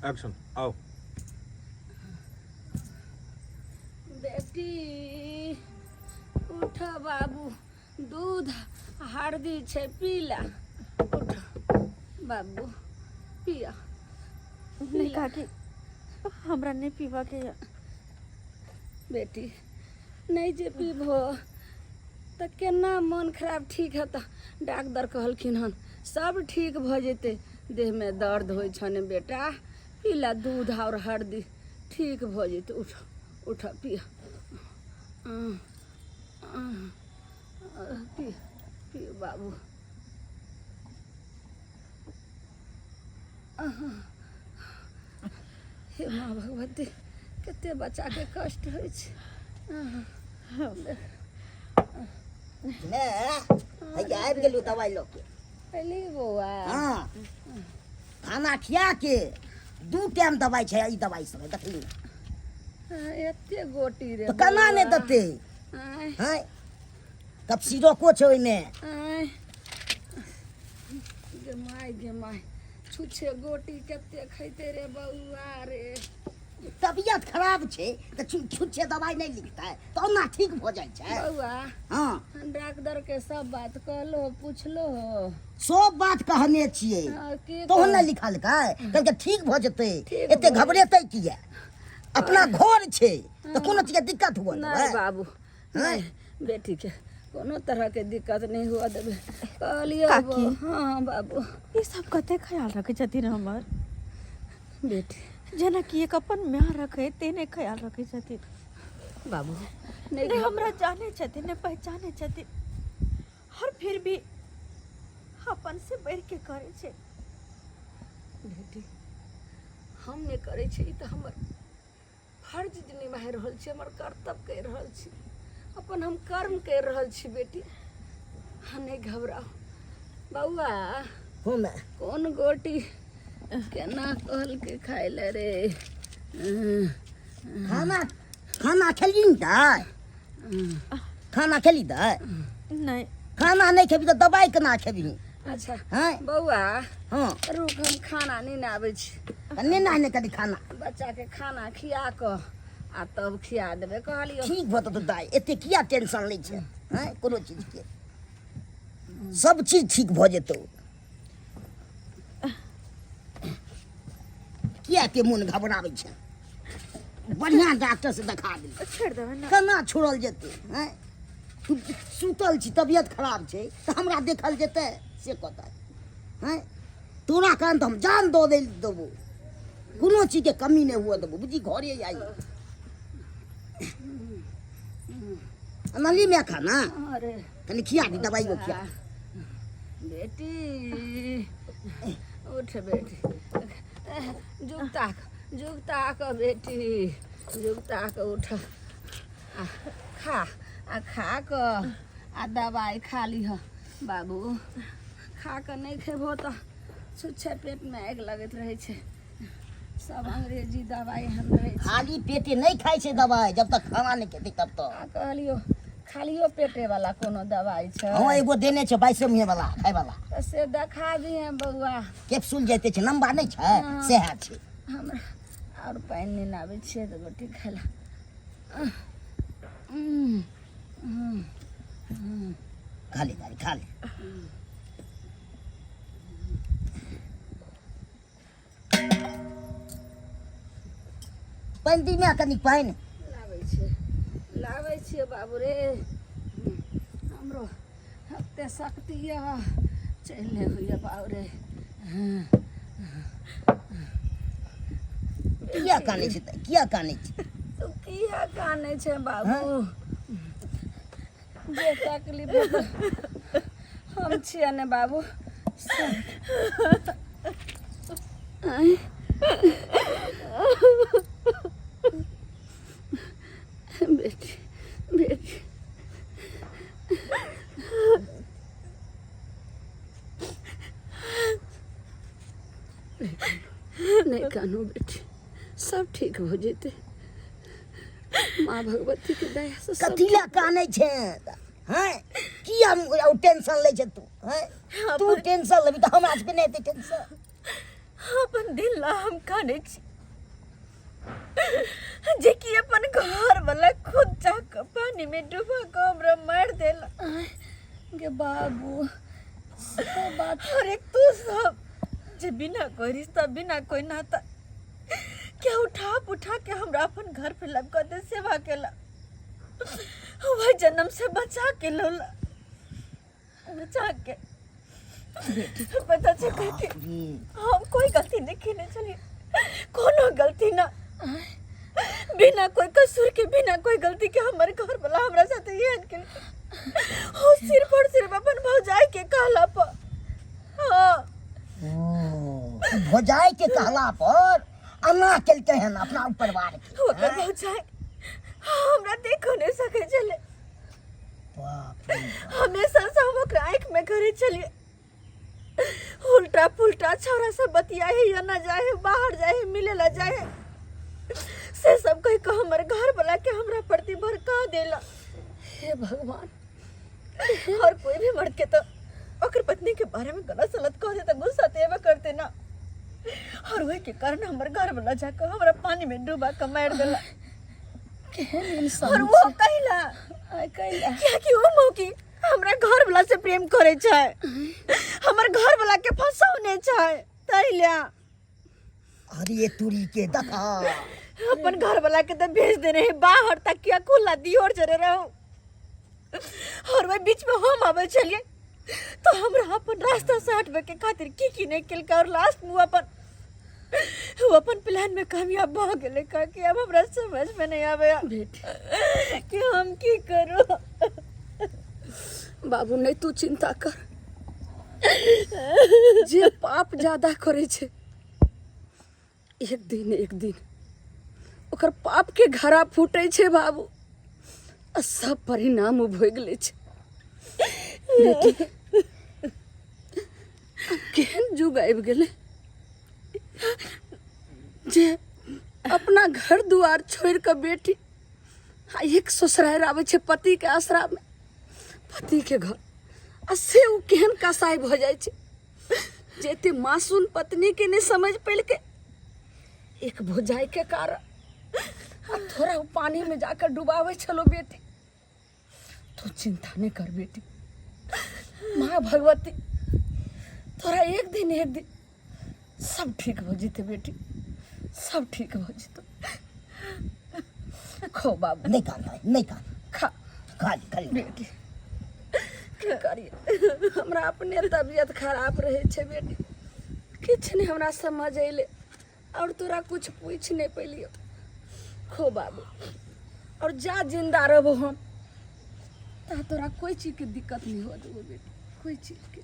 Action आओ। बेटी उठ बाबू, दूध हरदी छै, पीला। उठ बाबू, पिया। नहीं काकी, हमरा नहीं पीवा के या। बेटी, नहीं जे पीबो तऽ केना मन खराब ठीक हेतऽ? डाक्टर कहलखिन हन सब ठीक भऽ जेतै। देहमे दर्द होइ छनि बेटा, पीला दूध आओर हरदी, ठीक भऽ जेतै। उठ उठ, पिय पी पी बाबू। हे माँ भगवती, कते बच्चाके कष्ट होइ छै। ने हैया आबि गेलू दवाइ लऽ के। एली बौआ? हाँ, खाना खिया के 2 टाइम दवाइ छै। ई दवाइ सब देखली ने? हाँ, एते गोटी रे? तऽ केना नहि बौआ। देतै? आँय, हैं, कफ सिरको छै ओहिमे। आँय गे माय, गे माय, छुछे गोटी कते खैते रे बौआ रे? तबियत खराब छै तऽ छुच्छे दवाइ नहि लिखतै तऽ ओना ठीक भऽ जाइ छै? बौआ। हाँ। डॉक्टर के सब बात कहलो, पूछलो हो? सब बात कहने छियै। हाँ, की तोहन ने लिखलकै, कहलकै ठीक भऽ जेतै। ठीक एते भऽ घबरेतै किया? अपना घर छै तऽ कोनो चीजके दिक्कत हुअ नहीं देबै? बाबू, नहीं, बेटी के कोनो तरह के दिक्कत नहीं हुआ देबै, कहलियो। काकी। हाँ बाबू। ई सब कते ख्याल रखे छथिन हमर। बेटी। जेना कि एक अपन माय रखे तेने ख्याल रखे छथिन। बाबू, नहीं। नहीं हमरा जाने छथिन, नहीं पहचाने छथिन और फिर भी अपन से बढ़ के करे छै। बेटी, हम नहि करै छी, ई तऽ हमर फर्ज निभा रहल छी, हमर कर्तव्य करि रहल छी, अपन हम कर्म करि रहल छी। बेटी, हाँ, नहि घबराउ बौआ। हूँ माय। कोन गोटी केना कहलकै खाय लए रे? खाना खाना खेलही ने दाइ? खाना खेली दाइ? नहीं। खाना नहि खेबही तऽ दवाइ केना खेबही? अच्छा। हैं? बौआ। हाँ। रुक, हम खाना नहि ने आबै छी। नहि ने कनि खाना। बच्चाके खाना खिया कऽ आ तब खिया देबै, कहलियौ। ठीक भऽ जेतौ दाइ, एते किया टेंशन लै छै? हैं, कोनो चीजके, सब चीज ठीक भऽ जेतौ। किया एते मोन घबराबै छै? बढ़िआँ डॉक्टर से देखा देबै। छोड़ि देबै ने। केना छोड़ल जेतै? हैं, तू सुतल छी, तबियत खराब छै तऽ हमरा देखल जेतै से कतऽ? हैं, तोरा कारण तऽ हम जान दऽ दे देबो, कोनो चीजके कमी नहि हुअ देबो, बुझी। घरे आई नली में खाना। अरे। कनि खिया दी, दवाइयो खिया। बेटी, उठ बेटी, जुगता जुगता कऽ बेटी, जुगता कऽ उठ आ खा, आ खा कऽ आ दवाइ खा लिह बाबू। खा कऽ नहि खेबहो तऽ छुच्छे पेटमे आगि लगैत रहै छै। सब अंग्रेजी दवाइ एहन रहै छै। खाली पेटे नहि खाइ छै दवाइ, जब तक खाना नहि खेतै तब तक। आ कहलियो, खालियो पेटे वाला कोनो दवाइ छै? हँ, एगो देने छै 22 मुँहे वाला खाय वाला। तऽ से देखा दिहे बौआ। कैप्सूल जैते छै, लम्बा नहि छै, सएह छै। हमरा आओर पानि नहि आबै छियै तऽ गोटी खाय लए। खा ले दादी, खा ले। पानि दी में कनि पानि। लाबै छियै, लाबै छियै बाबू रे। हमरो एते शक्ति यऽ, चलि नहि होइए बाबू रे। किया कानै छै? किया कानै छै? तू किया कानै छै बाबू? जे तकलीफ हेतौ, हम छियै ने बाबू। आँय। बेटी, बेटी, नहि कानू बेटी, सब ठीक हो जेतै, माँ भगवती के दया से सब। कथी लए कानै छै? हैं, किया टेंशन लै छै तू? हैं, तू टेंशन लेबी तऽ हमरा सबके नहि हेतै टेंशन? अपन दिल ला हम कानै छी जे कि अपन घर वाला खुद जाके पानी में डुबा के हमरा मार देला। गे बाबू, सब बात। और एक तू सब जे बिना कोई रिश्ता बिना कोई नाता क्या उठा उठा के हमरा अपन घर पे लग दे सेवा केला, वह जन्म से बचा के लोला बचा के पता छे काकी हम कोई गलती नहीं केने छलिए, कोनो गलती ना, बिना कोई कसूर के बिना कोई गलती के हमर घर वाला हमरा साथे एहन केलकै। हो सिर्फ और सिर्फ अपन भौजाई के कहला पर। हाँ। ओ, भौजाई के कहला पर अना केलकै हन अपना ऊपर वार के। ओकर भौजाई हमरा देखो नहीं सके छलै। बाप रे बाप। हमेशा से हम ओकरा आँखि में करे छलिए, उल्टा पुल्टा छौड़ा सब बतिया है या ना जाए है, बाहर जाए है, मिले ला जाए है, से सब कह के हमर घर वाला के हमरा प्रति भड़का देला। हे भगवान। और कोई भी मर्द के तो ओकर पत्नी के बारे में गलत सलत कह दे तो गुस्सा तो एबे करते ना, और वही के कारण हमर घर वाला जाकर हमरा पानी में डूबा के मार देला। केहन इंसान और वो कहिला आय कहिला कियाकि वो मौकी हमरा घर वाला से प्रेम करे छै, हमर घर वाला के फंसौने छै, तैला। अरे तुरी के दखा अपन घर वाला के तो भेज दे रहे बाहर तक किया खुला दियोर चले रहो, और वही बीच में हम आवे चलिए तो हमरा अपन रास्ता से हटवे के खातिर की की नहीं केलकै, और लास्ट में वो अपन प्लान में कामयाब भ गेलै। काकी अब हमरा समझ में नहीं आवे बेटी कि हम की करू। बाबू नहीं तू चिंता कर, जे पाप ज्यादा करे छे एक दिन एक दिन ओकर पाप के घड़ा फूटे छे बाबू, आ सब परिणाम उ भोग ले छे। बेटी आब केहन जुग आबि गेलै जे अपना घर दुआर छोड़ि कऽ बेटी आ एक ससुरारि आबै छै पति के आसरा में, पति के घर, आ से ओ केहन कसाई भऽ जाइ छै जे एते मासूम पत्नी के नहि समझ पेलकै एक भौजाई के कारण, आ थोड़ा ओ पानी में जाकर डुबाबै छलो। बेटी तू चिंता नहीं कर बेटी, माँ भगवती तोरा एक दिन एक दिन सब ठीक हो जेते बेटी, सब ठीक हो जेतो। खो बाबू। नहीं कान भाई, नहीं कान। खा। खा ले, खा ले। बेटी की करिए, हमरा अपने तबियत खराब रहे छे बेटी, किछु नहीं हमरा समझ अयलै और तोरा कुछ पूछ नहीं पैलियो। खो बाबू, और जा जिंदा रहबो हम ता तोरा कोई चीज के दिक्कत नहीं हो देबो बेटी, कोई चीज के।